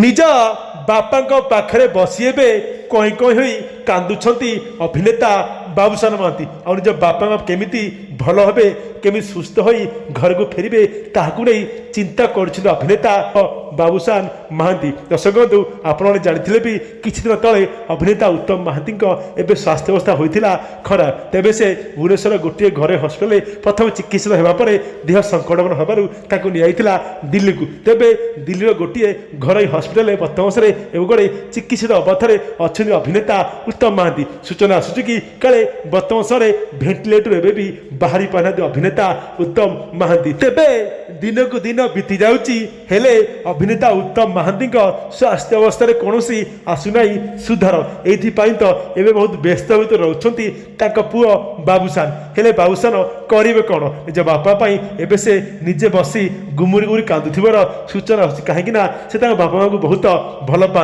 ନିଜ ବାପାଙ୍କ ପାଖରେ ବସି ଏବେ କଇଁ କଇଁ ହୋଇ କାନ୍ଦୁଛନ୍ତି ଅଭିନେତା ବାବୁସାନ ମହାନ୍ତି। ଆଉ ନିଜ ବାପାଙ୍କ କେମିତି ଭଲ ହେବେ, କେମିତି ସୁସ୍ଥ ହୋଇ ଘରକୁ ଫେରିବେ, ତାହାକୁ ନେଇ ଚିନ୍ତା କରୁଛନ୍ତି ଅଭିନେତା ବାବୁସାନ ମହାନ୍ତି। ଦର୍ଶକ ବନ୍ଧୁ, ଆପଣମାନେ ଜାଣିଥିଲେ ବି କିଛି ଦିନ ତଳେ ଅଭିନେତା ଉତ୍ତମ ମହାନ୍ତିଙ୍କ ଏବେ ସ୍ୱାସ୍ଥ୍ୟ ଅବସ୍ଥା ହୋଇଥିଲା ଖରାପ। ତେବେ ସେ ଭୁବନେଶ୍ୱର ଗୋଟିଏ ଘରେ ହସ୍ପିଟାଲରେ ପ୍ରଥମେ ଚିକିତ୍ସିତ ହେବା ପରେ ଦେହ ସଂକଟପନ୍ନ ହେବାରୁ ତାଙ୍କୁ ନିଆଯାଇଥିଲା ଦିଲ୍ଲୀକୁ। ତେବେ ଦିଲ୍ଲୀର ଗୋଟିଏ ଘରୋଇ ହସ୍ପିଟାଲରେ ବର୍ତ୍ତମାନ ସମୟରେ ଏବେ ଗୋଟେ ଚିକିତ୍ସିତ ଅବସ୍ଥାରେ ଅଛନ୍ତି ଅଭିନେତା ଉତ୍ତମ ମହାନ୍ତି। ସୂଚନା ଆସୁଛି କି କାଳେ ବର୍ତ୍ତମାନ ସମୟରେ ଭେଣ୍ଟିଲେଟର ଏବେ ବି ବାହାରି ପାରୁନାହାନ୍ତି ଅଭିନେତା ଉତ୍ତମ ମହାନ୍ତି। ତେବେ ଦିନକୁ ଦିନ ବିତି ଯାଉଛି, ହେଲେ ଅଭିନେତା ଉତ୍ତମ ମହାନ୍ତିଙ୍କ ସ୍ୱାସ୍ଥ୍ୟ ଅବସ୍ଥାରେ କୌଣସି ଆସୁନାହିଁ ସୁଧାର। ଏଇଥିପାଇଁ ତ ଏବେ ବହୁତ ବ୍ୟସ୍ତ ଭିତରେ ରହୁଛନ୍ତି ତାଙ୍କ ପୁଅ ବାବୁସାନ। ହେଲେ ବାବୁସାନ କରିବେ କ'ଣ? ନିଜ ବାପା ପାଇଁ ଏବେ ସେ ନିଜେ ବସି ଗୁମୁରି ଗୁମୁରି କାନ୍ଦୁଥିବାର ସୂଚନା ଆସୁଛି, କାହିଁକି ନା ସେ ତାଙ୍କ ବାପା ମାଆଙ୍କୁ ବହୁତ ଭଲ ପାଆନ୍ତି।